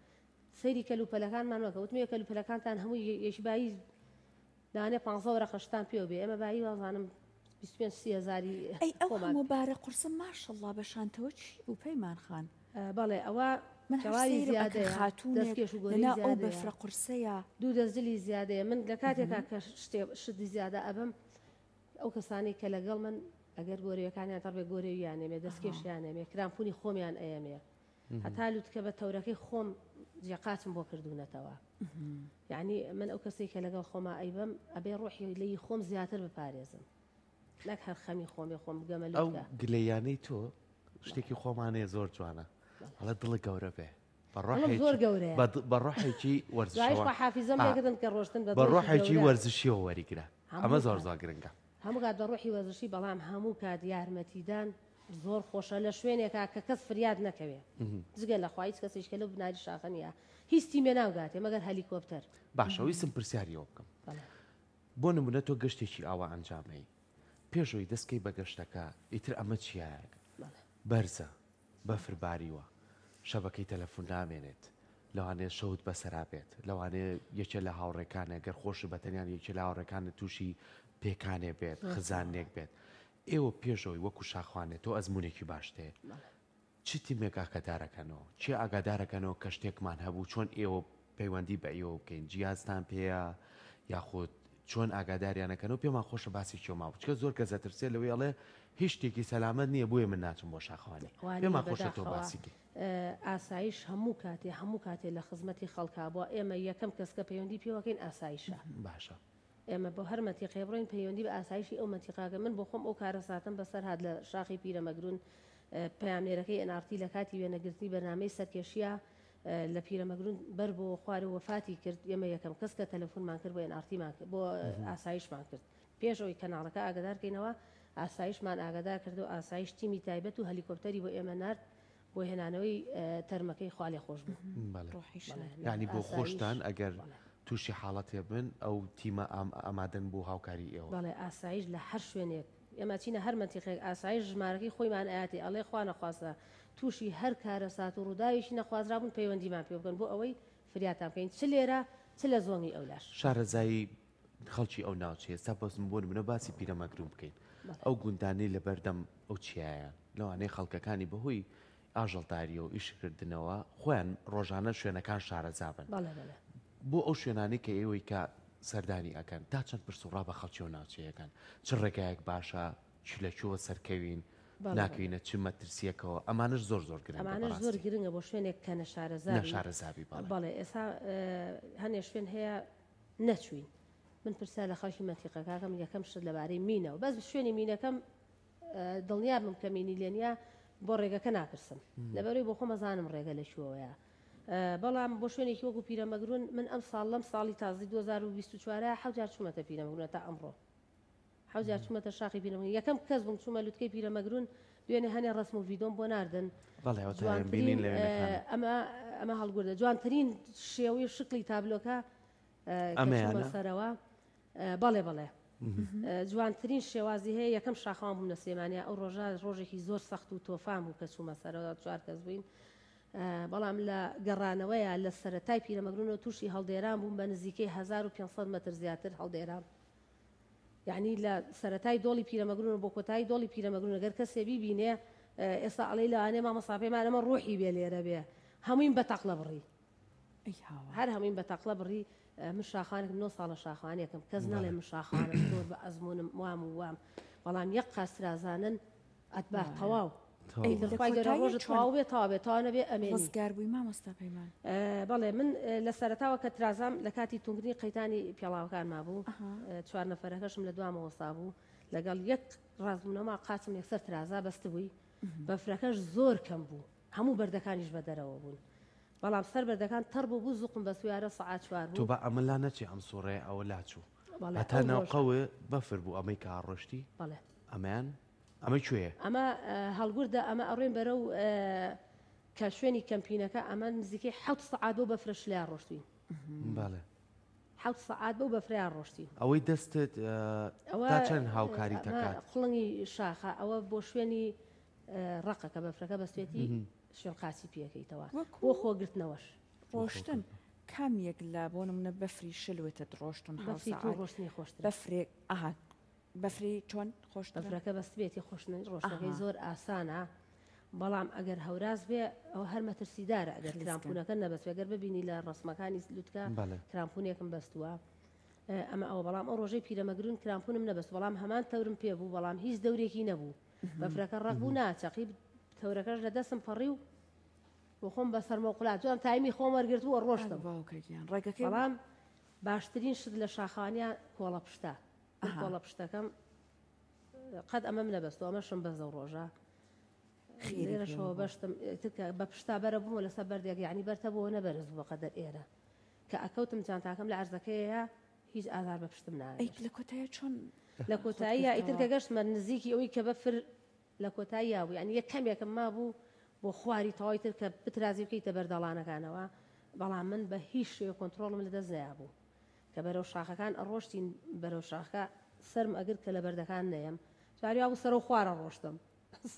سەیری کەلوپەلەکانمان مەکە، وتم ئێ کەلوپەلەکانتان هەمووی یەکی بایی لەوانەیە پانزە وەرەقە شتان پێوە بێ، ئێمە بایی وازانم 25 30 هەزاری ئەی ئەو خۆمان. هەموو بارە قورسە ماشەڵڵا بە شانتەوە چی بوو پەیمان خان؟ بەڵێ ئەوە من هەر کەواوی سەیرم ئەکرد زیادەیە، خاتوونێک دەستکێش و گۆرەوی لەناو ئەو زیادەیە. بەفرە قورسەیا. دوو دەست جلی زیادەیە، من لە کاتێکا کە شتێ شتی زیادە ئەبەم ئەو کەسانەی کە لەگەڵ من ئەگەر گۆرەویەکانیان تەڕ بێ گۆرەویان ئەمێ، دەستکێشیان ئەمێ، کرامپونی خۆمیان ئەیەمێ، هەتا لوتکە بە تەورەکەی خۆم جێقاچم بۆ کردوونەتەوە. یعنی من ئەو کەسەی کە لەگەڵ خۆما ئەیبەم ئەبێ ڕۆحی لێی خۆم زیاتر بپارێزم نەک هەر خەمی خۆم بێ خۆم بگەمە ئەو لوتکە. گلەییانەی تۆ شتێکی خۆمانەیە زۆر جوانە ئەڵێ دڵت گەورە بێ بە دڵم ڕۆحێکی زۆر گەورەیە. بە بە ڕۆحێکی دوایش وەرزشەوە خوا حافیزەم ئا، لێکردن کە ڕۆشتن بە بە دڵێکی ڕۆحێکی گەورە. وەرزشیەوە وەریگرە ئەمە هەموو زۆر کات زۆر گرنگە. هەموو کات بە ڕۆحی وەرزشی بەڵام هەموو کات یارمەتیدان زۆر خۆشە لە شوێنێکا کە کەس فریاد نەکەوێ جگە لە خوا هیچ کەسێک کە لەو بناری شاخە نییە هیچ تیمێ ناگاتێ مەگەر هەلیکۆپتەر. باشە ویستم پرسیاری ئەوە بکەم بەڵێ. بۆ نمونە تۆ گەشتێکی ئاوا ئەنجامەی پێش ئەوەی دەست کەی بە گەشتەکە ئیتر ئەمە چیایەکە بەڵێ. بەرزە بەفر باریوە شەبەکەی تەلەفون نامێنێت لەوانەیە شەوت بەسەرا بێت لەوانەیە یەکێ لە هاوڕێکانێ گەر خۆشت بەتەنیان یەکێ لە هاوڕێکانت تووشی پێکانێ بێت خزانێک بێت ئێوە پێش ئەوەی وەکو شاخوانێ تۆ ئەزمونێکی باشت هەیە چ تیمێک ئاگادارەکەنەوە کێ ئاگادارەکەنەوە کە شتێکمان هەبوو چۆن ئێوە پەیوەندی بە ئێوە بکەین جیازتان پێیە یاخود چۆن ئاگاداریانەکەنەوە پێمان خۆشە باسی کێومان بوو چکە زۆر کەس ئەترسێ لەوەی ئەڵێ هیچ شتێکی سەلامەت نییە بۆیە من ناچم بۆ شاخەوانی وانیە پێمان خۆشە تۆ بەداخەوە باسی کەی. ئاسایش هەموو کاتێ هەموو کاتێ لە خزمەتی خەڵکا بووە ئێمە یەکەم کەس کە پەیوەندی پێوەکەین ئاسایشە. باشە. ئێمە بۆ هەر مەنتیقەیە بڕۆین پەیوەندی بە ئاسایشی ئەو مەنتیقاکە من بۆ خۆم ئەو کارەساتەم بەسەر هات لە شاخی پیرەمەگرون پەیامنێرەکەی NRT لە کاتی وێنەگرتنی بەرنامەی سەرکێشیە لە پیرەمەگرون بەر بۆ خوارێ وەفاتی کرد ئێمە یەکەم کەس کە تەلەفونمان کرد بۆ NRT مان کرد بۆ ئاسایشمان کرد پێش ئەوەی کەناڵەکە ئاگدار کەینەوە ئاسایشمان ئاگدار کرد و ئاسایش تیمی تایبەت و هەلیکۆپتەری بۆ ئێمە نارد بۆ هێنانەوەی تەرمەکەی خوا لێ خۆش بوو. بەڵێ. ڕۆحی شاد. بەڵێ. یانی بۆ ئاسایش. خۆشتان ئەگەر بەڵێ. تووشی حاڵەتێ بن ئەو تیمە ئامادەن بۆ هاوکاری ئێوە. بەڵێ ئاسایش لە هەر شوێنێک ئێمە چینە هەر مەنتیقێک ئاسایش ژمارەکەی خۆیمان ئەیاتێ ئەڵێ خوا نەخواستە تووشی هەر کارەسات و ڕووداوێکی نەخوازرابوون پەیوەندیمان پێ بکەن بۆ ئەوەی فریاتان بکەین چ لێرە چ لە زۆنی ئەولاش. شارەزایی خەڵکی ئەو ناوچەیە ئێستا بەس بۆ نمونە باسی پیرەمەگرون بکەین ئەو گوندانەی لەبەردەم ئەو چیایەن لەوانەیە خەڵکەکانی بەهۆی ئاژەڵداریەوە ئیشکردنەوە خۆیان ڕۆژانە شوێنەکان شارەزابن بۆ ئەو شوێنانەی کە ئێوەی کە سەردانی ئەکەن تا چەند پرس و ڕا بە خەڵکی ئەو ناوچەیەکەن چ ڕێگایەک باشە چ لە کوێوە سەرکەوین ناکەوینە چ مەترسیەکەوە ئەمانەش زۆر زۆر گرنگە ئەمانەش زۆر گرنگە بۆ شوێنێک کە نەشارەزابی نەشارەزابی بەڵێ ئێستا هەنێ شوێن هەیە نەچووین من پرسیار لە خەڵکی مەنتیقەکەکەم یەکەم شت لەبارەی مینەوە بەس شوێنی مینەکەم دڵنیا بم کە مینی لێ نییە بۆ ڕێگەکە ناپرسم لەبەرەوەی بۆ خۆم ئەزانم ڕێگە لە کوێوەیە بەڵام بۆ شوێنێکی وەکو پیرەمەگرون من ئەم ساڵ لەم ساڵی تازی 2024 حەوت جار چوومەتە پیرەمەگرون تا ئەمڕۆ حەوت جار چوومەتە شاخی پیرەمەگرون یەکەم کەس بووم چوومە لوتکەی پیرەمەگرون. دوێنێ هەنێ ڕەسم و ڤیدۆم بۆ ناردن. بەڵێ ئەوە تایەن بینین جوانترین لە وێنەکان. ئەمە ئەمە هەڵگوردە جوانترین شێوەی شکڵی تابلۆکە کە چوومە ئەمەیانە؟ سەرەوە بەڵێ بەڵێ جوانترین شێوازی هەیە یەکەم شاخەوان بووم لە سلێمانیا ئەو ڕۆژە ڕۆژێکی زۆر سەخت و تۆفان بوو کە چوومە سەرەوە چوار کەس بووین بەڵام لە گەڕانەوەیە لە سەرەتای پیرەمەگرونەوە تووشی هەڵدێران بووم بە نزیکەی 1500 مەتر زیاتر هەڵدێران یعنی لە سەرەتای دۆڵی پیرەمەگرونە بۆ کۆتایی دۆڵی پیرەمەگرون گەر کەسێ بیبینێ ئێستا ئەڵێی لەوانەیە مامۆستا پەیمان ئەمە ڕوحی بێ لێرە بێ هەموویم بە تەقلە بڕی هەر هەموویم بە تەقلە بڕی من شاخانێکم نۆ ساڵە شاخانێکم کەس نەڵێ من شاخانم زۆر بە ئەزمونم وام و وام بەڵام یەک قاسترازانن ئەتبا تەواو خوای گەورە ڕۆژت تەواو بێ تەواو بێ تەواو نەبێ ئەمێنی. ڕزگار بووی مامۆستا پەیمان؟ بەڵێ من لە سەرەتاوە کە ترازام لە کاتی تونگرنی قەیتانی پێڵاوەکانما بوو چوار نەفەرەکەشم لە دوامە وەستا بوو لەگەڵ یەک ڕاستبوونەوەما قاچم یەکسەر ترازا بەستبووی بەفرەکەش زۆر کەم بوو هەموو بەردەکانیش بە دەرەوە بوون بەڵام سەر بەردەکان تەڕ بوو بوو زوقم بەستویارە سەعات چوار تۆ بوو. با ئەمە لا نەچێ ئەم سوڕەیە ئەوە لاچوو بەڵێ هەتا ئەو ناو ڕۆژە. قەوێ بەفر بوو ئەمەی کە ڕۆشتی بەڵێ. ئەمەیان ئەمە کوێیە؟ ئەمە هەڵگوردە ئەمە ئەڕۆین بەرەو کە شوێنی کەمپینەکە ئەمە نزیکەی حەوت سەعات بەو بەفرە شلەیا ڕۆشتوین. بەڵێ. حەوت سەعات بەو بەفرەیا ڕۆشتین. ئەوەی دەستت ئەوە تا چەند هاوکاریت ئەمە ئەکات؟ قوڵنگی شاخە ئەوە بۆ شوێنی ڕەقە کە بەفرەکە بەستێتی شوێن قاچی پێکەیتەوە بۆ خۆگرتنەوەش. ڕۆشتن کام یەک لە بۆ نمونە بەفری شل وتت ڕۆشتن حەوت بەفری تۆ سەعات ڕۆشتنی خۆشترە. بەفرێک ئەها بەفری چۆن خۆشترە؟ بەفرەکە بەستبێتی خۆشتنی ڕۆشتنەکەی ئەها. زۆر ئاسانە بەڵام ئەگەر هەوراز بێ ئەوە هەر مەترسیدارە ئەگەر خلیسکە. کرامپونەکە نەبەستبێ گەر ببینی لە ڕەسمەکانی لوتکە بەڵێ. کرامپونێکم بەستووە ئەمە ئەوە بەڵام ئەو ڕۆژەی پیرەمەگرون کرامپونم نەبەست بەڵام هەمان تەورم پێ بوو بەڵام هیچ دەورێکی نەبوو بەفرەکە ڕەق بوو ناچەقی تەورەکەش لە دەستم پەڕی و بۆ خۆم بە سەرمەوقولات جوان تایمی خۆم وەرگرتبوو ڕۆشتم باوکە گیان ڕێگەکەی بەڵام باشترین شت لە شاخانیا کۆڵە پشتە من ئەها. کۆڵە پشتەکەم قەت ئەمەم نەبەستەوە ئەمەشم بەس لەو ڕۆژە خێری لێرەشەوە پێوە بوو. بەشتم ئیتر کە بە پشتا بەرە بوومەوە لەسەر بەردێک یعنی بەرتە بۆ نەبەرز بوو بەقەدەر ئێرە کە ئەکەوتم جانتاکەم لە عەرزەکەیە هیچ ئازار بە پشتم ئەی ناگەشت لە کۆتایە چۆن لە خۆت کۆتاییە ئیتر گرتەوە؟ کە گەشتمە نزیکی ئەوەی کە بەفر لە کۆتاییا بوو یعنی یەک کەمێکم مابوو بۆ خواری تەواوی تر کە بترازی بکەیتە بەردەڵانەکانەوە بەڵام من بە هیچ شێوە کۆنترۆڵم لەدەست نەیابوو کە بەرەو شاخەکان ئەڕۆشتین بەرەو شاخەکە سەرم ئەگرت کە لە بەردەکان نەیەم جاری وابوو سەرەو خوارە ڕۆشتم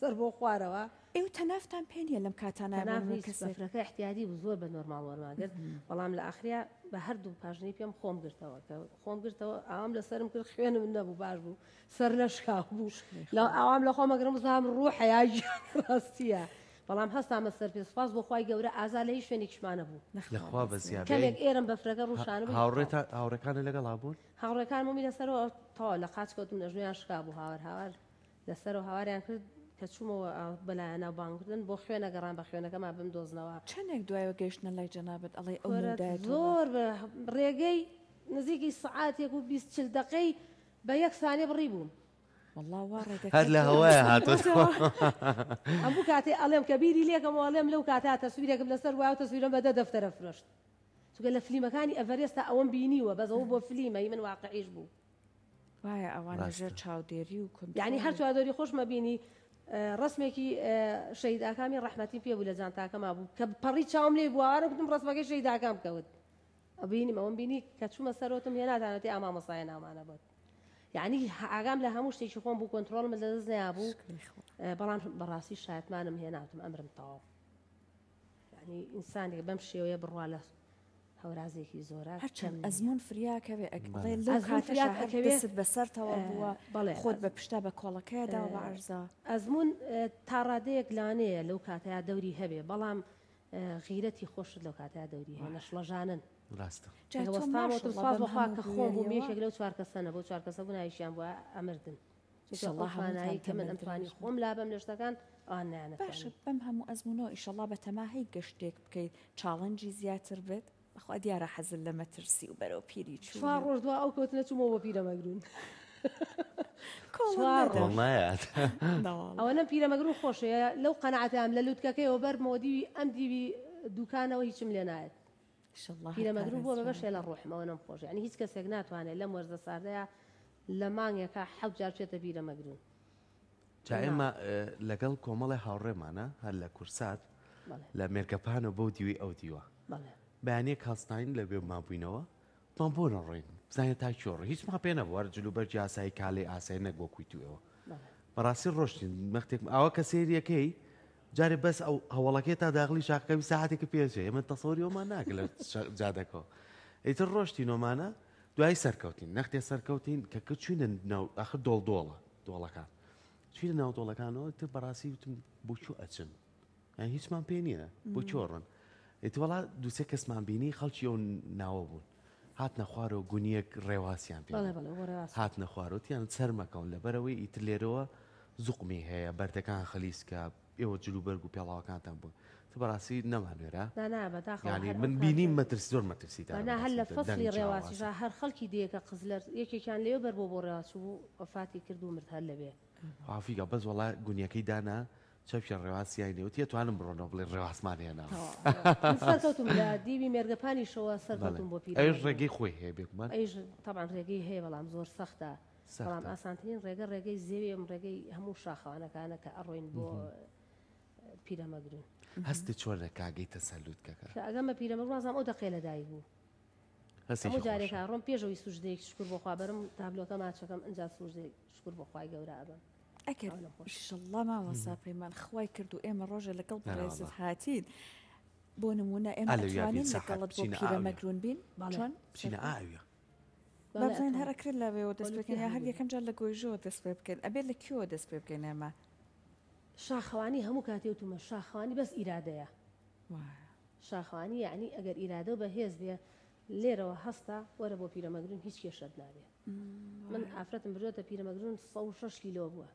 سەر بۆ خوارەوە. ئێوە تەنافتان پێ نییە لەم کاتانە بۆ تەناف نموونە هیچ کەسێک. بەفرەکە ئیحتیادی بوو زۆر بە نۆرماڵ وەرمان گرت بەڵام لە ئاخریا بە هەردوو پاژنەی پێم خۆم گرتەوە کە خۆم گرتەوە ئاوام لە سەرم کرد خوێنم نەبوو باش بوو سەر نەشکاو بوو لە ئاوام لە خۆم ئەگرم بزانم ڕوحە یا گیان ڕاستیە بەڵام هەستامە سەر پێ سوپاس بۆ خوای گەورە ئازار لە هیچ شوێنێکیشمان نەبوو. لەخوا بەزیابێ. کەمێک ئێرم بەفرەکە ڕووشانبوو. هاوڕێتان هاوڕێکانت لەگەڵا بوون؟ هاوڕێکانم ومی لەسەرەوە تەواو لە قاچ کەوتم ئەژنۆیان شکا بوو هاوار هاوار لەسەرەوە هاواریان کرد کە چوومەوە بەلایانا بانگ کردن بۆ خوێنە گەڕان بە خوێنەکەما بمدۆزنەوە. چەندێک دوایەوە گەیشتنە لای جەنابت ئەڵێی ئەو کورە مەودایە تۆ بە. زۆر بە ڕێگەی نزیکی سەعاتێک و 20 چل دەقەی بە یەک سانیە بڕی بووم. وەڵا وا ڕێگەکەت هەر لە هەوایە هاتۆتەوە. هەموو کاتێ ئەڵێم کە بیری لێکەمەوە ئەڵێم لەو کاتە تەسویرێکم لەسەر وایە و تەسویرەم بە دە دەفتەرە فرۆشت. چونکە لە فلیمەکانی ئەڤەرێستا ئەوەم بینیوە بەس ئەوە بۆ فلیمە هی من واقعیش بوو. وایە ئەوان لە ژێر ڕاستە. چاودێری و یعنی هەر کۆنترۆڵی. چوادۆری خۆشمە بینی ڕەسمێکی شەهید ئاکامی ڕەحمەتیم پێ بوو لە جانتاکەما بوو کە پەڕی چاوم لێی بوو ئاوارم گوتم ڕەسمەکەی شەهید ئاکام کەوت بینیم ئەوەم بینی کە چوومە سەرۆتم هێناتانەتی ئا مامۆستا هێناومانە بۆت یعنی ئاگام لە هەموو شتێکی خۆم بوو کۆنترۆڵم لە دەست نەیابوو شکری خوا. بەڵام بەڕاستی شایەتمانم هێناتم ئەمرم تەواو یعنی ئینسانێک بەم شێوەیە بڕوا لە هەورازێکی زۆرە هەرچەند کەم نییە. ئەزموون فریاکەوێ ئەک بەڵێ. بڵێ لەو ئەزموون کاتەشا فریات هەر ئەکەوێ دەستت بەسەرتەوە بووە بەڵێ خۆت بە پشتا بە کۆڵەکەیە داوە بە عەرزا. ئەزموون تا ڕادەیەک لانەیە لەو کاتەیا دەوری هەبێ بەڵام غیرەتی خۆشت لەو کاتەیا دەوری هەیە نەشڵەژانن. ڕاستە. جا تۆ وەستامەوە ماشەڵڵا سوپاس بەم بۆ خوا هەموو کە خۆم بووم بوێریەوە یەکێک لەو چوار کەسە نەبوو چوار کەسە بوو ناویشیان بووە ئەمردن. چونکە ئیشەڵڵا ئەو توانایی هەمووتان کە من تەمەن ئەمتوانی درێژ بن. خۆم لابەم لە شتەکان ئەوان باشە نەیانەتوانی. بەم هەموو ئەزموونەوە ئیشەڵڵا بەتەما هەی گەشتێک بکەیت challenge ی زیاتر بێت؟ بەخوا دیارە حەزت لە مەترسی و بەرەو پیری چوار چوونی و ڕۆژ دوا ئەو کەوتنە چوومەوە بۆ پیرەمەگرون. کۆڵت چوار نەدا. ڕۆژ. کۆڵ نایات. نەواڵا. ئەوەنەم پیرەمەگرون خۆشەیە لەو قەناعەتەیام لە لوتکەکەیەوە بەرمەوە دیوی ئەم دیوی دوکانەوە هیچم لێ نایەت. ئیشەڵڵا هەر پیرەمەگرون بووە بە پارێزراو بەشێ لە بن. ڕۆحم ئەوەنەم خۆشە یعنی هیچ کەسێک ناتوانێت لەم وەرزە ساردەیە لە مانگێکا حەوت جار بچێتە پیرەمەگرون. جا ئێمە لەگەڵ کۆمەڵی هاوڕێمانە هەر لە کورسات لە مێرگەپانەوە بەو دیوی ئەو دیوە بەیانیەک هەستاین لە بێ مابووینەوە مان بۆ نەڕۆین بزانین تا کوێ ڕۆین هیچمان پێ نەبوو هەر جلوبەرگی ئاسایی کالەی ئاسایی نەک وەکوی تو ئێوە بەڕاستی ڕۆشتین مەختێک ئاوا کە سەیریەکەی جارێ بەس ئەو هەوڵەکەی تا داخلی شاخەکەوی ساعتێکە پێچێ ئێمە تەسەوری ئەومان ناکە لە جادەکەەوە ئیتر ڕۆشتینۆمانە دوای سەرکەوتین نەختێ سەرکەوتین کە کە چوینە ناو ئاخر دۆڵ دۆڵە دۆڵەکان چوینە ناو دۆڵەکانەوە تر بەڕاستی وتم بۆ کوێ ئەچن یان هیچمان پێ نییە بۆ کوێ ڕۆن ئیتر وەڵا دووسێ کەسمان بینی خەڵکی ئەو ناوە بوون هاتنە خوارەوە گونیەک ڕێواسیان پێ بەڵێ بەڵێ بۆ ڕێواس هاتنە خوارەوە تیان سەرمەکەون لەبەرەوەی ئیتر لێرەوە زوقمی هەیە بەردەکان خلیسکە ئێوە جلوبەرگ و پێڵاوەکانتان بوون تۆ بەڕاستی نەمانوێرا نا نا بەداخەوە یانی هەر ئەو من کاتە بینیم مەترسی زۆر مەترسیدارە نا هەر بەڕاستی لە دەنگ فەسڵی جیاوازە ڕێواسیشا هەر خەڵکی دێکە قزلەر یەکێکیان لەوێ بەر بۆ بۆ ڕێواس چووبوو وەفاتی کرد و مرد هەر لەوێ. عافیگا بەس وەڵا گونیەکەی دانا چەپکێ ڕێواس یای نێ وتی ئەتوانم بڕۆنەوە بڵێ ڕێواسمان هێناوە. من سەرکەوتوم لە دیوی مێرگەپانیشەوە بەڵێ سەرکەوتوم بۆ ئەویش پیرەمەگرون. ڕێگەی خۆی هەیە بێگومان. ئەویش تەبعەن ڕێگەی هەیە بەڵام زۆر سەختە بەڵام سەختە. ئاسانترین ڕێگە ڕێگەی زێوێ ئەم ڕێگەی هەموو شاخەوانەکانە کە ئەڕۆین بۆ پیرەمەگرون. هەستت چۆنە کە ئەگەیتە سەر لوتکەکە؟ کە ئەگەمە پیرەمەگرون وازانم ئەو دەقەیە لەدایک بوو. هەستێکی هەموو خۆشە. جارێک ئەڕۆم پێش ئەوەی سوجدەیەک شوکر بۆ خوا بەرم تابلۆکە ماچەکەم ئنجا سوجدەیەک شوکر بۆ خوای گەورە ئەبەم. ئەگەر ئەوەنە خۆشە. ئیشەڵڵا مامۆستا پەیمان خوای کرد و ئێمە ڕۆژێ لەگەڵ بەڕێزت نەوەڵا. هاتین بۆ نموونە ئێمە ئا لەویا بین ئەتوانین سەحەر لەگەڵت بۆ بچینە ئاویا. پیرەمەگرون بین؟ بەڵێ. چۆن؟ بچینە سەرکەوت؟ ئاویا. با بەڵێ بزانین هەر ئەتوانین. ئەکرێت لەوێوە دەست بۆ پێ بکەین لوتکەی یا هەر هەموو یەکەم جار لە گۆیژەوە دەست پێ بکەین؟ ئەبێت لە کوێوە دەست پێ بکەین ئێمە؟ شاخەوانی هەموو کاتێ وتومە شاخەوانی بەس ئیرادەیە. وایە. شاخەوانی یەعنی ئەگەر ئیرادەو بەهێز بێ لێرەوە هەستە وەرە بۆ پیرەمەگرون هیچ کێشەت نابێ. من ئافرەتم بردۆتە پیرەمەگرون 106 کیلۆ بووە.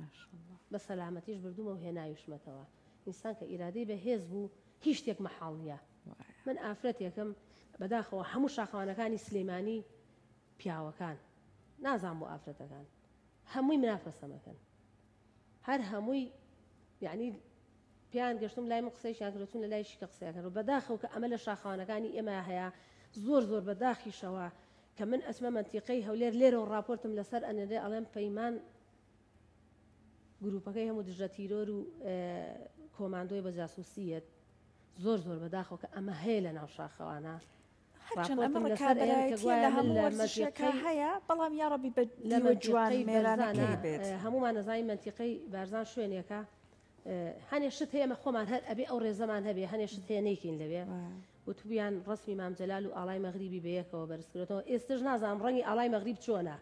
ماشاءاللە. بە سەلامەتیش بردومە و هێناویشمەتەوە. ئینسان کە ئیرادەی بەهێز بوو هیچ شتێک مەحاڵ نیە. من ئافرەتێکم بەداخەوە هەموو شاخەوانەکانی سلێمانی پیاوەکان نازانم بۆ ئافرەتەکان هەمووی منافەسەمەکەن هەر هەمووی یعنی پێیان گەشتم لای من قسەیشیان کرد چون لە لای شیکە قسەیان کرد بەداخەوە کە ئەمە لە شاخەوانەکانی ئێمە هەیە زۆر زۆر بەداخیشەوە کە من ئەچمە مەنتیقەی هەولێر لێرەوە ڕاپۆرتم لەسەر ئەنێرێ ئەڵێم پەیمان گروپەکەی هەموو دژە تیرۆر و کۆماندۆی بە جاسوسیەت زۆر زۆر بەداخەوە کە ئەمە هەیە لە ناو شاخەوانە. هەرچەند ئەمە ڕاپۆرتم لەسەر ئەیەن کە ڕکابەرایەتیە گوایە لە من هەموو لە وەرزشێکا مەنتیقەی هەیە، بەڵام یاڕەبی بە لە دیوە جوان مەنتیقەی مێرانەکەی بەرزانە بێت. هەموومان ئەزانین مەنتیقەی بارزان شوێنێکە هەنێ شت هەیە ئێمە خۆمان هەر ئەبێ ئەو ڕێزەمان هەبێ هەنێ شت هەیە نەیکەین لەوێ وتبوویان ڕەسمی مام جەلال و ئاڵای مەغریبی بەیەکەوە بەرز کردۆتەوە ئێستش نازانم ڕەنگی ئاڵای مەغریب چۆنە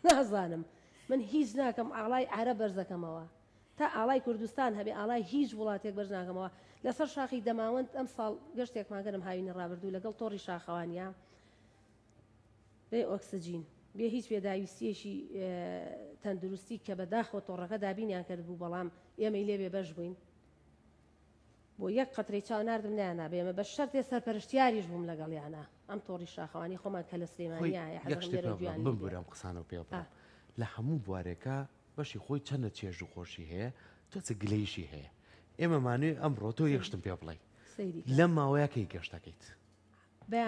نازانم من هیچ ناکەم ئاڵای عەرەب بەرزەکەمەوە تا ئاڵای کوردستان هەبێ ئاڵای هیچ وڵاتێک بەرز ناکەمەوە. لەسەر شاخی دەماوەند ئەمساڵ گەشتێکمان کردم هاوینی ڕابردوو لەگەڵ تۆڕی شاخەوانیا بێ ئۆکسجین بێ هیچ پێداویستیەکی تەندروستی کە بەداخەوە تۆڕەکە دابینیان کردبوو بەڵام ئێمەی لێ بێبەش بووین بۆ یەک قەترەی چاو ناردم نایانا بێمە بە شەرتێ سەرپەرشتیاریش بووم لەگەڵیانا ئەم تۆڕی شاخەوانی خۆمان کە لە خۆی سلێمانیا هەیە یەک حەزەکەم شتێ لێرە پێ بڵێم گوێیان لێ بێ بمبورە ئەم قسانەو پێ ئا. بڵێم لە هەموو بوارێکا بەشی خۆی چەنە چێژ و خۆشی هەیە تۆزێ گلەیشی هەیە ئێمە مانوێ ئەمڕۆ تۆ یەک شتم پێ بڵێی سەیری کە. لەم ماوەیە کەی گەشت دەکەیت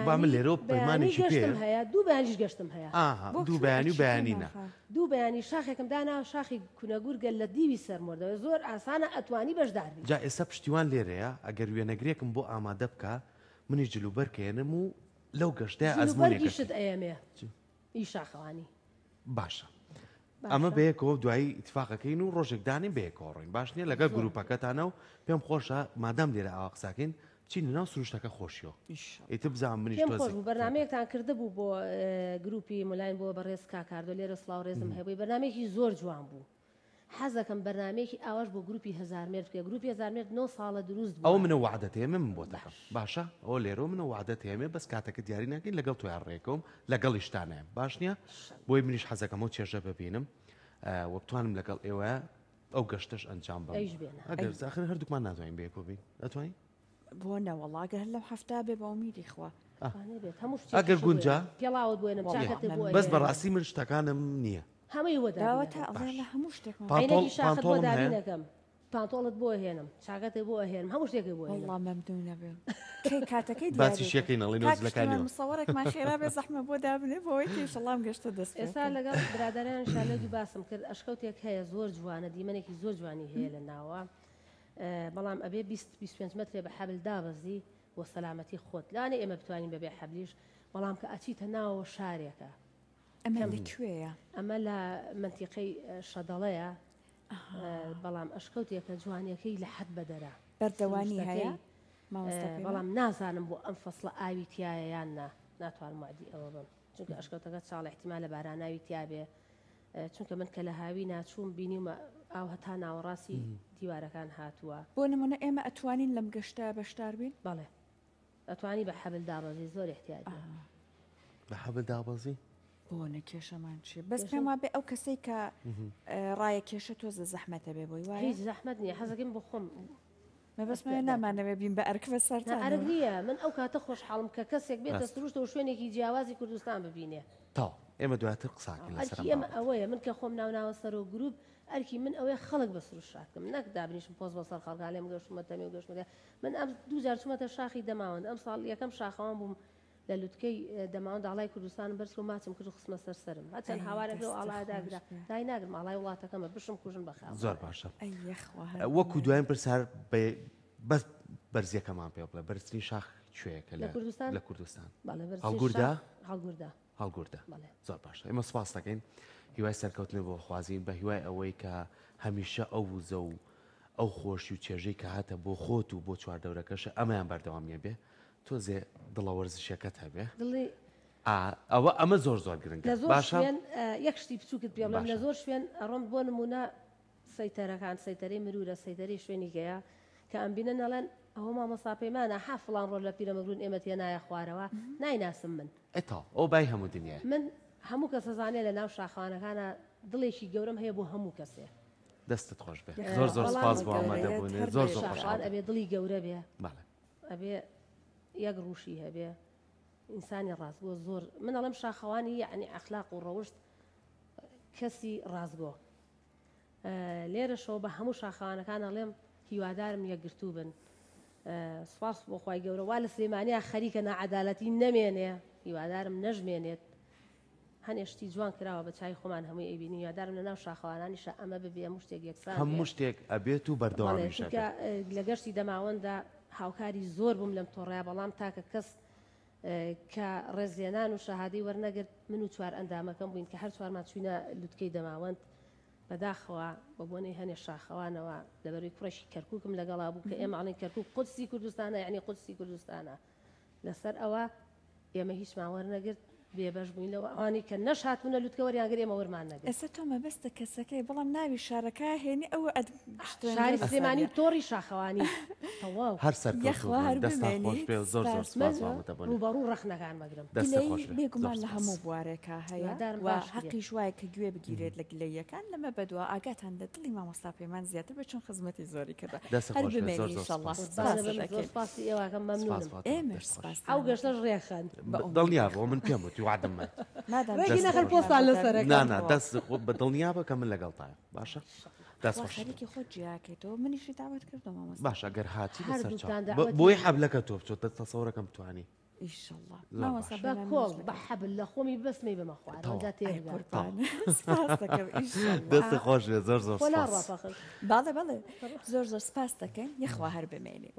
با من بەیانی لێرەوە بەیانی پەیمانێکی پێ گەشتم هەیە دوو بەیانیش گەشتم هەیە. ئاها بۆ دوو کوێ بەیانی و ئەچی بەیانی نا. ناخە؟ دوو بەیانی شاخێکم دانا شاخی کونەگورگە لە دیوی سەرمۆردەوە زۆر ئاسانە ئەتوانی بەشدار بی. جا ئێستا پشتیوان لێرەیە ئەگەر وێنەگرێکم بۆ ئامادە بکا منیش جلوبەرگ ئەیەنم و لەو گەشتەیا ئەزموونێک جلوبەرگیشت ئەکەین. ئەیەمێ ئی شاخەوانی. باشە ئەمە بەیەکەوە دوایی ئیتفاقەکەین و ڕۆژێک دانێن بەیەکەوە ڕۆین باش نییە لەگەڵ گروپەکەتانە و پێم خۆشە مادام لێرە ئاوا قساکەین بچینە ناو سروشتەکە خۆشیەوە ئیتر بزانم منیش پێم خۆش تۆزێک بوو بەرنامەیەکتان کردبوو بۆ گروپی ملاین بۆ بەڕێز کاک کاردۆ لێرە سڵاو ڕێزم هەبووی بەرنامەیەکی زۆر جوان بوو حەزەکەم بەرنامەیەکی ئاواش بۆ گروپی هەزارمێرد بکەی گروپی هەزارمێرد نۆ ساڵە دروست ئەوە بووە. منە وەعدەت هەیە من بۆت دەکەم باش. باشە ئەوە لێرەوە منە وەعدەت هەیە بەس کاتەکە دیاری ناکەین لەگەڵ تۆیان ڕێکەوم لەگەڵیشتانایەم باش نییە بۆی منیش حەزەکەم ئەو چێژە ببینم وە بتوانم لەگەڵ ئێوە ئەو گەشتەش ئەنجام بەم ئەیش بێنە. ئەگەر ئاخر هەردووکمان ناتوانین بەیەکەوە بین ئەتوانین؟ بۆ نەوەڵا گەر لەم هەفتە بێ بە ئومیدی خوا. ئەگەر گونجا پێڵاوت بۆ ئێنم چاکەتت بۆ بەس ئەنێرم. بەڕاستی من شتەکانم نییە. هەمووی بۆ دابین داوەتە ئەکەم. ئەڵێ لە هەموو شتێکمان پانتۆڵ عەینەکی شاخت بۆ پانتۆڵم دابین هەیە ئەکەم. پانتۆڵت بۆ ئەهێنم، چاکەتت بۆ ئەهێنم، هەموو شتێکت بۆ ئەهێنم. وەڵڵا مەمنوونە بم. کەی کاتەکەی دیاری باسی شیەکەی نەڵێن و کاک جلەکانیەوە. شتیمان مسەوەرێکمان خێرا بێ زەحمە بۆ دابنێ بۆ ئەوەی کە ئیشەڵا ئەم گەشتە دەست پێ ئێستا بکەین. لەگەڵ برادەرانیشا لەو دوو باسم کرد ئەشکەوتێک هەیە زۆر جوانە دیمەنێکی زۆر جوانی هەیە لە ناوە بەڵام ئەبێ 20 25 مەترێ بە حەبل دابەزی بۆ سەلامەتی خۆت لەوانەیە ئێمە بتوانین بەبێ حەبلیش بەڵام کە ئەچیتە ناوەوە شارێکە ئەمە لە کوێیە؟ ئەمە لە مەنتیقەی شەدەڵەیە بەڵام ئەشکەوتێکە جوانیەکەی لە حەد بەدەرە بەردەوانی هەیە بەڵام نازانم بۆ ئەم فەسڵە ئاوی تایە یان نا ناتوانم وعدی ئەوە بم چونکە ئەشکەوتەکە چاڵ احتیمال لە باراناوی تیاابێ چونکە من کە لە هاوی ناچووم بینیومە ئاو هەتا ناوەڕاستی دیوارەکان هاتووە. بۆ نمونە ئێمە ئەتوانین لەم گەشتە بەشدار بین؟ بەڵێ ئەتوانی بە حەبل دابەزی زۆر احتیاجە. بە حەبل دابەزی؟ بۆ نە کێشەمان چیە بەس پێم وابێ ئەو کەسەی کە ڕایە کێشە تۆزە زەحمەتە بێ بۆی وایە؟ هیچ زەحمەت نییە حەزەکەم بۆ خۆم مەبەستمە نامانەوێ بین بە ئەرک بەسەرتان ئەرک نییە من ئەو کاتە خۆشحاڵم کە کەسێک بێتە سروشتەوە شوێنێکی جیاوازی کوردستان ببینێ. تەواو ئێمە دواتر قساکەین لەسەر ئەرکی ئێمە ئەوەیە من کە خۆم ناوناوە سەرۆک گروپ ئەرکی من ئەوەیە خەڵک بە سروشت شاد بکەم نەک دابنیشم پۆست بەسەر خەڵکا لێم گەشتومە تەمێ و گەشتمە من ئەم دوو جار چوومەتە شاخی دەماوەند ئەم ساڵ یەکەم شاخەوان بووم لە لوتکەی دەماوەند ئاڵای کوردستانم بەرز کرد و ماچم کرد و خستمە سەر سەرم هەرچەند ئەی هاوارێک لەو دەستت ئاڵایە خۆش داگرا بێ. دای ناگرم ئاڵای وڵاتەکەمە بشم کوژن بە خاوەنە. زۆر باشە ئەی یەخوا هەر وەکو بمێنی. دوایین پرسیار بە بەس بەرزیەکەمان پێ بڵێ بەرزترین شاخ کوێیە کە لە لە کوردستان؟ لە کوردستان بەڵێ بەرزترین هەڵگوردە؟ شاخ هەڵگوردە. هەڵگوردە. بەڵێ. زۆر باشە ئێمە سوپاست دەکەین هیوای سەرکەوتنت بۆ خوازین بە هیوای ئەوەی کە هەمیشە ئەو وزە و ئەو خۆشی و چێژەی کە هاتە بۆ خۆت و بۆ چواردەورەکەشە ئەمەیان بەردەوام نیە بێ تۆزێ دڵە وەرزشیەکەت هەبێ. دڵی. ئا ئەوە ئەمە زۆر زۆر گرنگە لە زۆر باشە. شوێن یەک شتی بچووکت پێ بڵێم لە باشە. زۆر شوێن ئەڕۆم بۆ نموونە سەیتەرەکان سەیتەرەی مروورە سەیتەرەی شوێنی گەیە کە ئەمبینن ئەڵێن ئەوە مامۆستا پەیمانە ها فڵان ڕۆژ لە پیرەمەگرون ئێمەت هێنایە خوارەوە نایناسم من. ئێ تەواو ئەوە بای هەموو دنیایە. من هەموو کەس ئەزانێ لە ناو شاخەوانەکانا دڵێکی گەورەم هەیە بۆ هەموو کەسێ. دەستت خۆش بێ یەخوا زۆر زۆر بەڵام سپاس بۆ گەورەیەت ئامادەبوونت هەر زۆر زۆر بێ. خۆشحاڵ شاخەوان بووم. ئەبێ دڵی گەورە بێ بەڵێ. ئەبێ یەک ڕووشی هەبێ ئینسانی ڕاستگۆ زۆر من ئەڵێم شاخەوانی یەعنی ئەخلاق و ڕەوشت کەسی ڕاستگۆ لێرەشەوە بە هەموو شاخەوانەکان ئەڵێم هیوادارم یەکگرتوو بن سوپاس بۆ خوای گەورە وا لە سلێمانیا خەریکە ناعەدالەتی نەمێنێ هیوادارم نەژمێنێت هەنێ شتی جوان کراوە بە چای خۆمان هەمووی ئەیبینین هیوادارم لە ناو شاخەوانانیشا ئەمە ببێ هەموو شتێک یەکسان بێ هەموو شتێک ئەبێت و بەڵێ بەردەوامیش چونکە ئەبێت. لە گەشتی دەماوەنددا هاوکاری زۆر بووم لەم تۆڕەیا بەڵام تاکە کەس کە ڕێزلێنان و شەهادەی وەرنەگرت من و چوار ئەندامەکەم بووین کە هەر چوارمان چووینە لوتکەی دەماوەند بەداخەوە بە بۆنەی هەنێ شاخەوانەوە لەبەروی کوڕێکی کەرکوکم لەگەڵا بوو کە ئێمە ئەڵێن کەرکوک قودسی کوردستانە یعنی قودسی کوردستانە لەسەر ئەوە ئێمە هیچمان وەرنەگرت بێبەش بووین لەوە ئەوانەی کە نەشهاتبوونە لوتکە وەریان گرت ئێمە وەرمان نەگرت. ئێستا تۆ مەبەستە کەسەکەی بەڵام ناوی شارەکە هێنی ئەوە ئەد شتێن شاری لەسەر سلێمانی و نیە. تۆڕی شاخەوانی تەواو. هەر سەرکەوتوو یەخوا بن هەر دەستان خۆش بمێنیت بێ زۆر زۆر سپاس سپاس من بۆ ئامادەبوونت. ڕووبەڕوو ڕەخنەکان مەگرم. دەستت گلەیی خۆش بێ زۆر بێگومان لە سپاس. هەموو بوارێکا هەیە هیوادارم و باش کرێ. هەقیش وایە کە گوێ بگیرێت لە گلەییەکان لەمە بەدوا ئاگاتان لە دڵی مامۆستا پەیمان زیاتر بێت چون خزمەتی زۆری کردوە دەستت هەر خۆش بێ بمێنی زۆر زۆر ئیشەڵا سپاس. قوربانە سپاست بم زۆر ئەکەین. سپاسی ئێوەکەم سپاس مەمنونم. بۆ تۆ ئێمەش دەست خۆش. ئەو سپاستان گەشتەش ئەکەین. ڕێکخەن. بە ئومێدی دڵنیابەوە خوا. من پێم وتی وەعدم مایت. مادام ڕێکی دەست نەخەن خۆش. پۆستان لەسەرەکەم. نا نا دەست خۆ بە دڵنیابە کە من لەگەڵتایم باشە دەست خوا خۆش. خەریکی خۆت جیاکەیتەوە منیشی داوەت کردووە مامۆستا. باشە گەر هاتی بەسەر چاو هەردووکتان دەعوەتی بۆی حەبلەکە تۆ بچۆ تەسەورەکەم بتوانی. ئیشەڵا زۆر مامۆستا باشە. بە پەیمان کۆڵ منیش بە لەگەڵ. حەبل لە خۆمی بەسمەی بمە خوارەوە تەواو. جا ئەی تێبگە. قوربان سپاس دەکەم ئیشەڵا. دەست خۆش بێ زۆر زۆر خۆ سپاس. ناڕوا پەخش. بەڵێ بەڵێ زۆر زۆر سپاس دەکەین یەخوا هەر بمێنی.